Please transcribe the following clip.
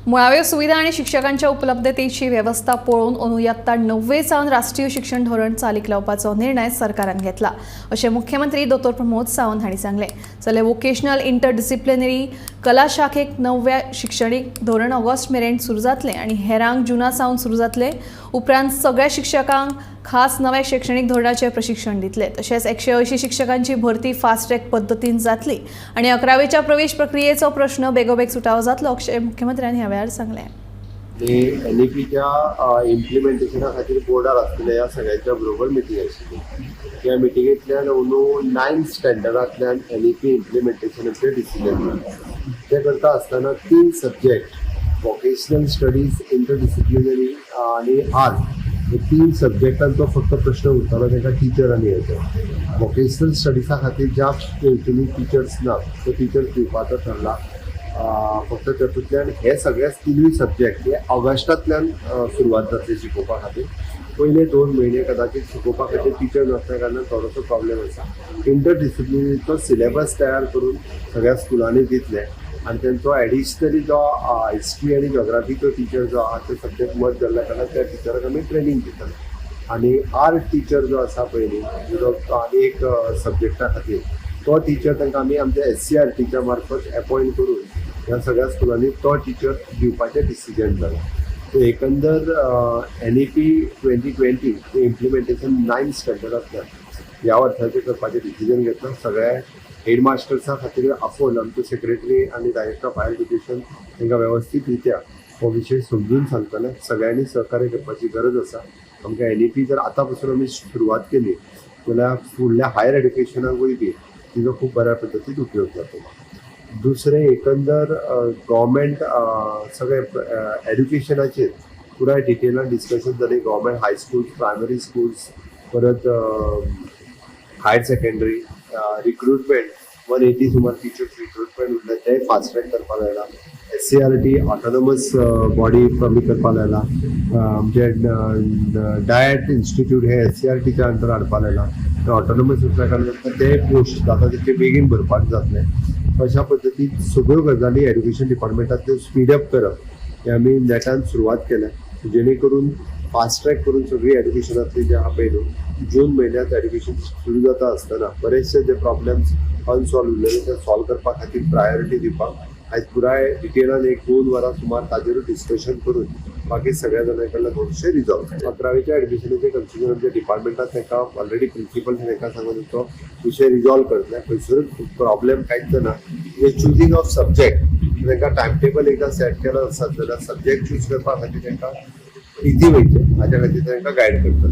मुळाव्यो सुविधा आनी शिक्षकांच्या उपलब्धतेची वेवस्था पळोवन अंदू यत्ता णव्वे सावन राष्ट्रीय शिक्षण धोरण चालीक लावपाचो निर्णय सरकारान घेतला, अशें मुख्यमंत्री दोतोर प्रमोद सावंत हांणी सांगलें. जाल्यार वोकेशनल इंटरडिसिप्लिनरी कला शाखेक नव्या शिक्षणीक धोरण ऑगस्ट मेरेन सुरू जातलें आनी हेरांक जुना सावन सुरू जातलें. उपरांत सगळ्या शिक्षकांक खास नव्या शिक्षणीक धोरणाचें प्रशिक्षण दितले. तशेंच 180 शिक्षकांची भरती फास्ट ट्रॅक पद्दतीन जातली आनी अकरावेच्या प्रवेश प्रक्रियेचो प्रश्न बेगोबेग सुटावो जातलो, अशें मुख्यमंत्र्यान ह्या वेळार सांगलें. आणि एनईपीच्या इम्प्लिमेंटेशना खातीर बोर्डार आसलेल्या ह्या सगळ्यांच्या बरोबर मिटींग आशिल्ली. ह्या मिटिंगेंतल्यान अंदू नायन्थ स्टँडर्डांतल्यान एनईपी इम्प्लिमेंटेशनाचें डिसिजन जालें. तें करता आसतना तीन सब्जेक्ट, वॉकेशनल स्टडीज, इंटरडिसिप्लिनरी आनी आर्ट, हे तीन सब्जेक्टांचो फक्त प्रश्न उरतालो. तांकां टिचर आनी हेचो वॉकेशनल स्टडिजा खातीर ज्या हितूंनी टिचर्स ना, त्यो टिचर्स दिवपाचो ठरला. फक्त तातूंतल्यान हे सगळे तिनूय सब्जेक्ट हे ऑगस्टांतल्यान सुरवात जातली शिकोवपा खातीर. पयले 2 म्हयने कदाचित शिकोवपा खातीर टिचर नासल्या कारणान थोडोसो प्रॉब्लेम आसा. इंटरडिसिप्लिनरीचो सिलेबस तयार करून सगळ्या स्कुलांनी दितले आनी तेंचो एडिशनली जो हिस्ट्री आनी जॉग्राफीचो टिचर जो आहा, ते सब्जेक्ट मर्ज जाल्ल्या कारणान त्या टिचराक आमी ट्रेनींग दितले. आनी आर्ट टिचर जो आसा पयलीं जो आनी एक सब्जेक्टा खातीर, तो टिचर तांकां आमी आमच्या एससीईआरटीच्या मार्फत एपॉयंट करून ह्या सगळ्या स्कुलांनी तो टिचर दिवपाचें डिसिजन जालें. सो एकंदर एनईपी 2020 इम्प्लिमेंटेशन नायन्थ स्टँडर्डांतल्यान ह्या वर्साचें करपाचें डिसिजन घेतलां. सगळ्या हेडमास्टर्सा खातीर आफोवन आमचे सेक्रेटरी आनी डायरेक्टर ऑफ हायर एज्युकेशन तांकां वेवस्थीत रित्या हो विशय समजून सांगतले. सगळ्यांनी सहकार्य करपाची गरज आसा. आमकां एनईपी जर आतां पासून आमी सुरवात केली जाल्यार फुडल्या हायर एड्युकेशनाकूय बी तिजो खूब बऱ्या पद्दतीन उपयोग जातलो. दुसरें, एकंदर गव्हर्मेंट सगळे एड्युकेशनाचेर पुराय डिटेलान डिस्कशन जालें. Government high schools, primary schools, परत हायर सेकंडरी रिक्रुटमेंट, 180 सुमार टिचर्स रिक्रुटमेंट उरले, ते फास्ट ट्रॅक करपाक लायला. एससीईआरटी ऑटोनॉमस बॉडी कमी करपाक लायला. आमचे डायट इन्स्टिट्यूट हे एससीईआरटीच्या अंडर हाडपाक लायला. ते ऑटोनॉमस आसल्या कारणान ते पोस्ट जाता तितके बेगीन भरपाक जातले. अशा पद्दतीन सगळ्यो गजाली एड्युकेशन डिपार्टमेंटांतल्यो स्पीडअप करप हे आमी नेटान सुरवात केल्या, जेणे करून फास्ट ट्रॅक करून सगळी एड्युकेशनांतली जे आहा पळय न्हू, जून म्हयन्यांत एड्युकेशन सुरू जाता आसतना बरेचशे जे प्रॉब्लेम्स अनसॉल्व उरलेले, ते सॉल्व करपा खातीर प्रायोरिटी दिवपाक आयज पुराय डिटेलान एक 2 वरां सुमार ताजेरूच डिस्कशन करून बाकी सगळ्या जाणां कडल्यान थोडेशें रिजॉल्व. अकरावेच्या एडमिशनाचें कन्फ्युजन आमच्या डिपार्टमेंटात तांकां ऑलरेडी प्रिन्सिपल तांकां सांगून तो विशय रिजॉल्व करतले. खंयसरूच प्रॉब्लेम कांयच ना. चुजींग ऑफ सब्जेक्ट, तांकां टायम टेबल एकदां सेट केलो आसत जाल्यार सब्जेक्ट चूज करपा खातीर तांकां इजी वयचें, हाज्या खातीर तांकां गायड करतले.